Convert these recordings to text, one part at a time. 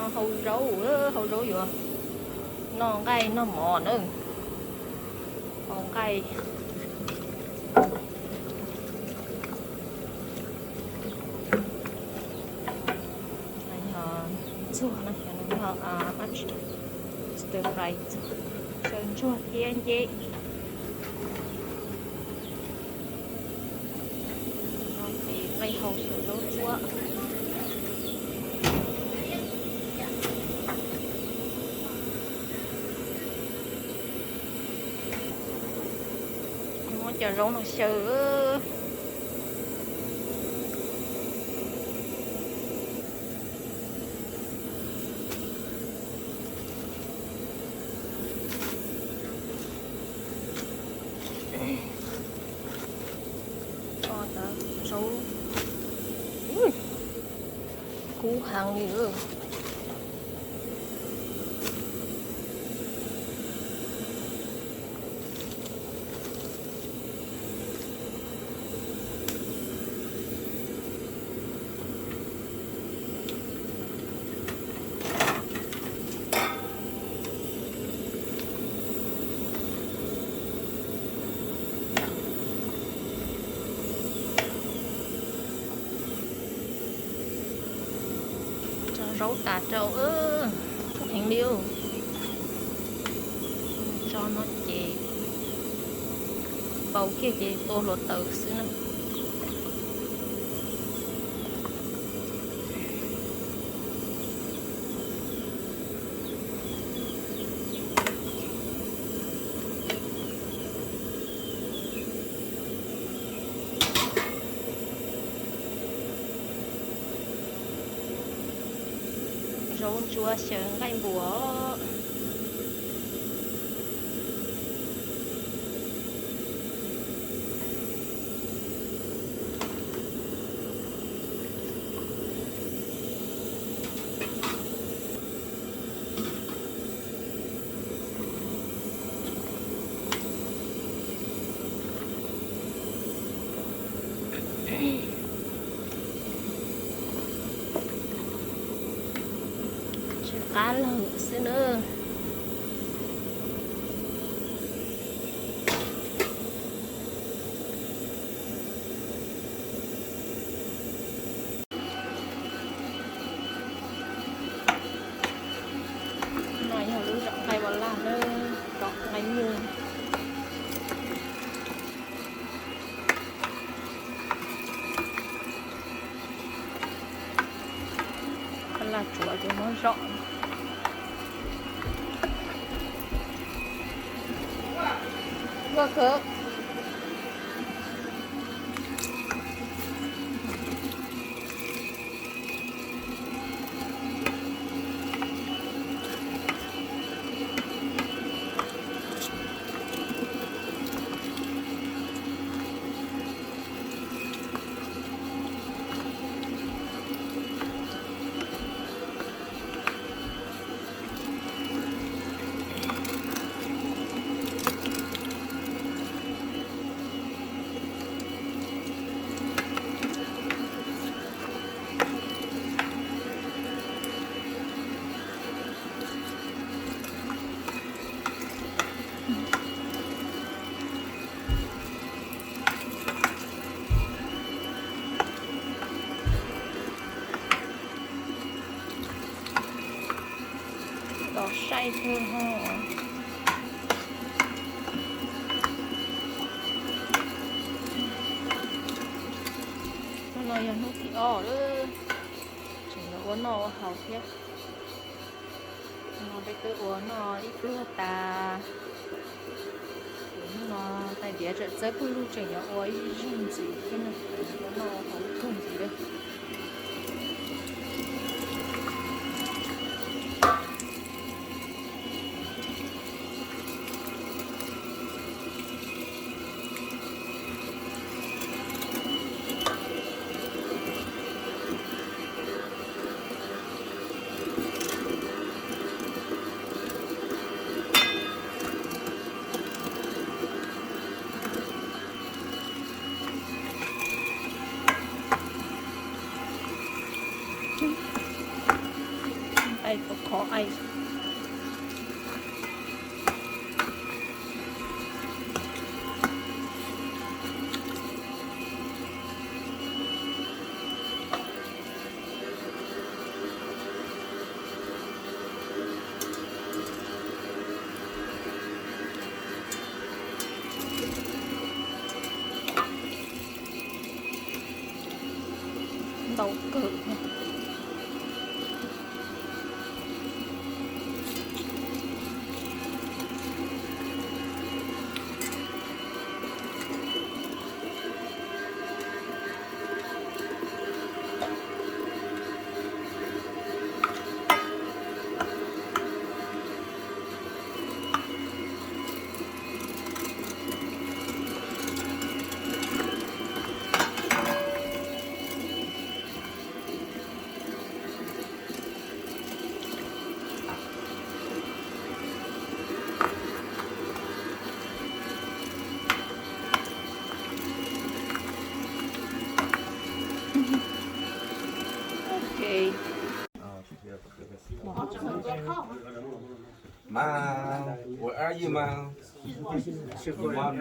Hau zaub, hau zaub yuav noj nqaij noj mov na. Hau nqaij. Yog ntxuag no, yog stir fry, xyaw ntsuag thiab nceb. No ces nqaij hau xyaw zaub ntsuab. Muab cov zaub no xyaw. Zaub kub heev li. Tso zaub tas rau, heev li. Tso no ces pauv kiag ces tua hluav taws xwb na. Zaub ntsuab xyaw nqaij npua. Tsw qab lawm xwb na. No yog lub zom nqaij ua laj na, zom nqaij nyuj. Laj tsuav ces muab zom. Los saib kawg ho. Hnub no yog hnub thib ob lawm, tseem yuav ua noj ua haus thiab. No peb twb ua noj ib pluag tas. Hnub no tais diav tseem txawb pawg lug tseem yuav ua ib zaug ntxiv thiab na, ua noj ua haus ib zaug ntxiv lawm. Qhov ai. Ntau kawg. Okay. Mom, where are you, Mom? Mom,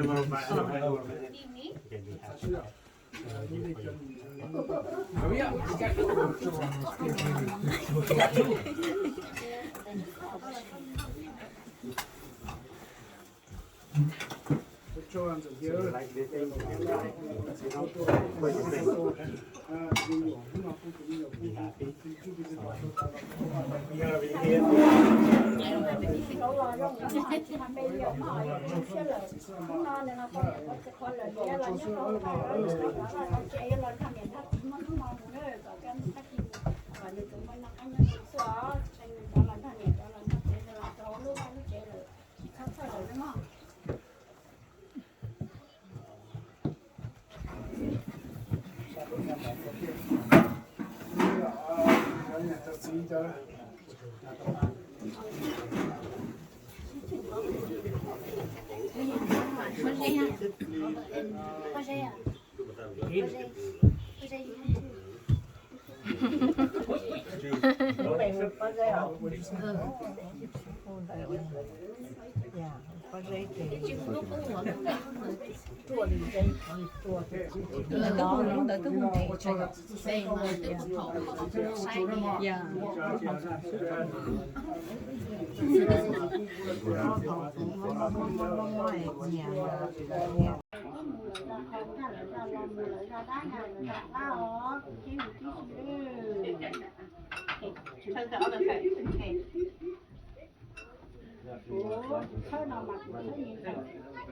Kuv txhawb no mas kuv txhawb me ntawd, kuv txhawb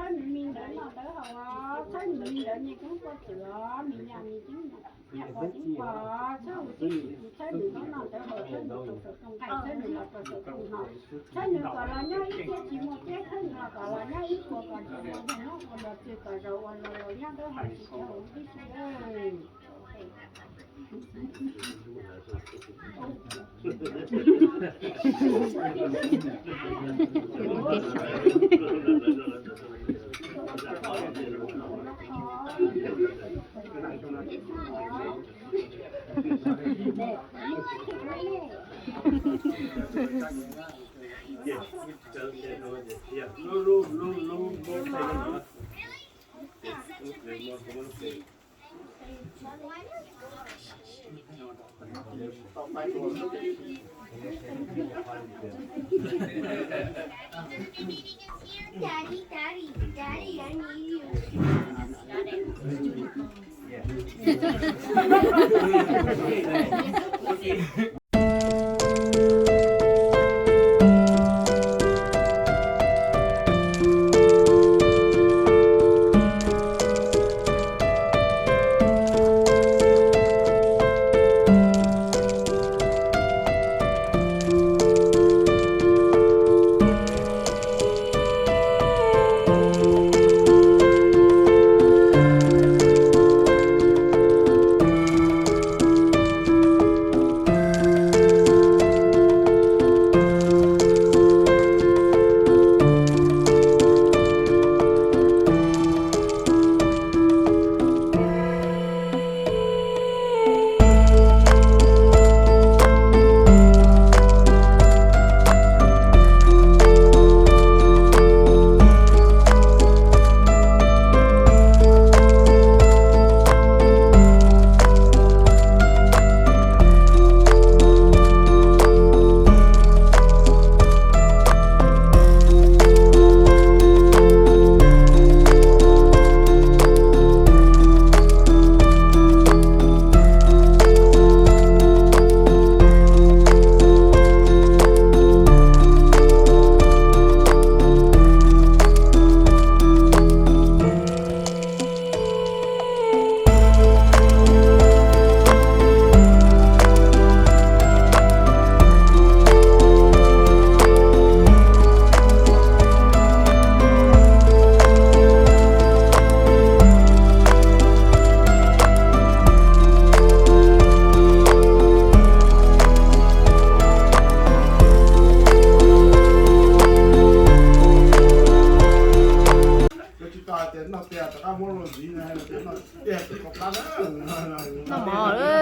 nws me ntawd noj ntawd haus, txhawb nws me ntawd niaj hnub tuaj txwm os, nws yam nws ceeb, nyiaj pov ceeb pov, txhawb kuv tib si, kuv txhawb nws noj ntawd haus, txhawb nws rau saum rooj nqaij, txhawb nws los rau saum rooj no, txhawb nws kom los nyob ib txhiab tsis muaj teb, txhawb nws los kom los nyob ib puas kom tsis muaj nyob ua los txwm kom zaum ua los los nyob ntawd haus tsis tau tib si.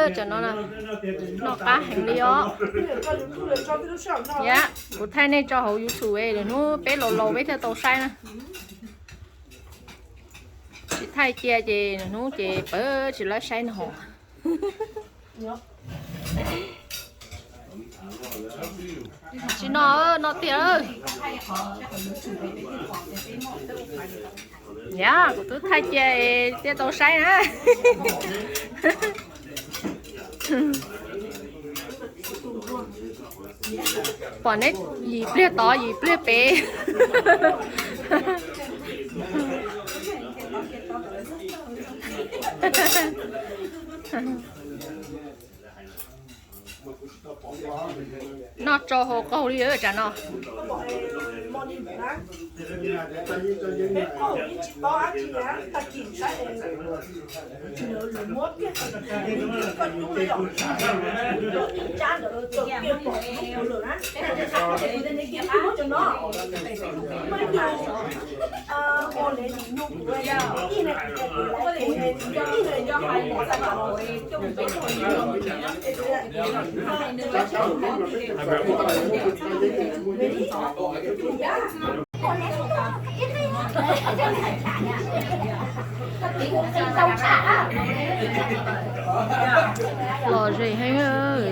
Cov no noj qab heev li os. Yam, kuv thaij nej tso hauv YouTube, lwm hnub peb laus laus peb thiaj tau saib na. Tsis thaij cia ces lwm hnub ces pab tsis laib saib no. Tsis no, no tiag. Yam, kuv twb thaij cia thiaj tau saib na. Pom neb yim pliag tod yim pliag pem. Noj tsau hau qaug li tsam no. Lom zem heev.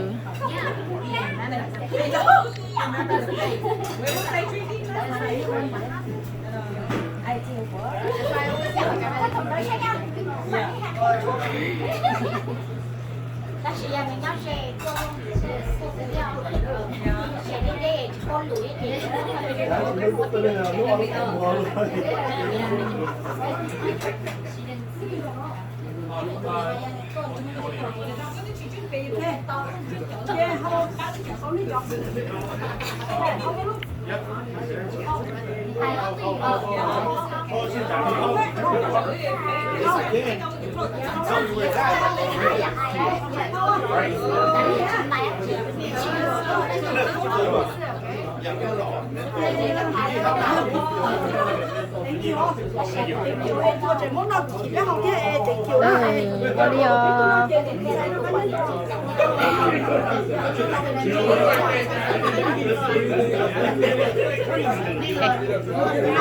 Ua li os.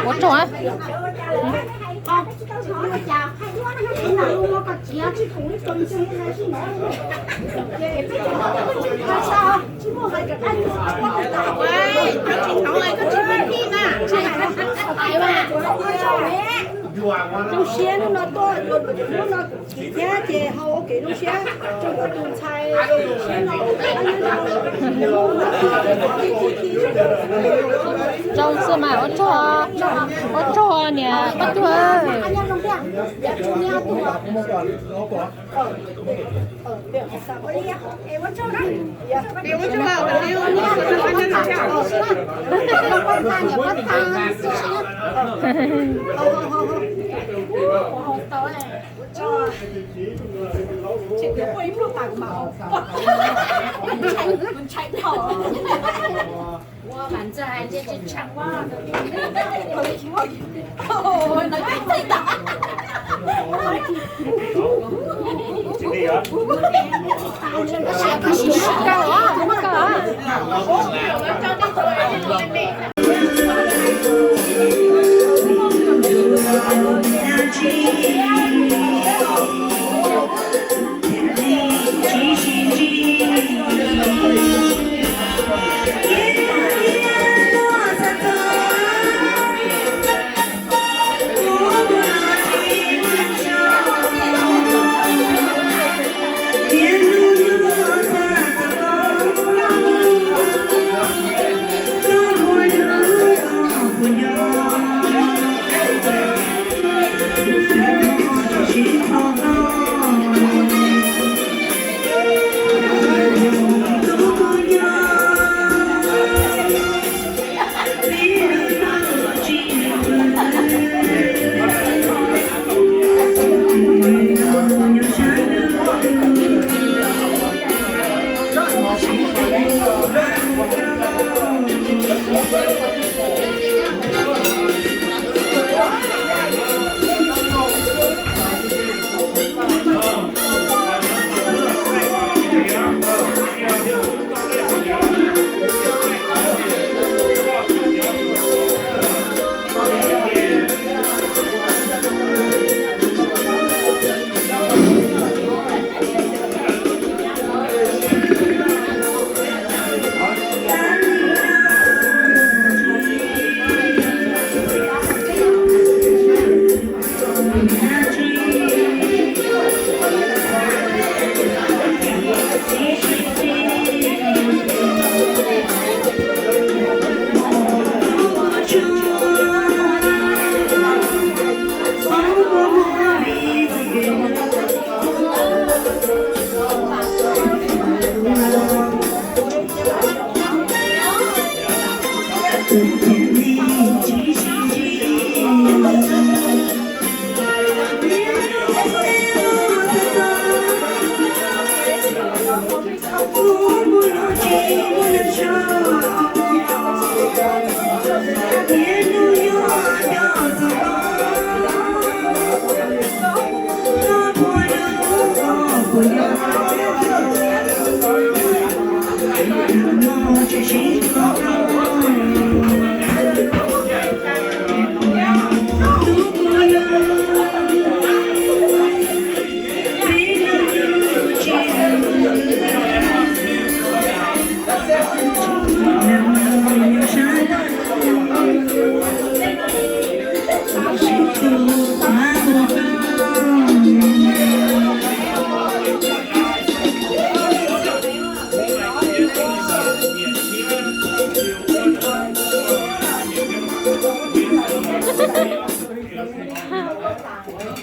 Ua tsaug. Zoo siab hnub no tuaj, hnub no txiv thiab ces ho ua kev zoo siab rau nkawd tus ntxhais siab no. Zoo xwb mas ua tsaug, ua tsaug niam Paj Cuag.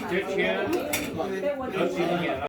Cov tshiab, cov tsis nyiam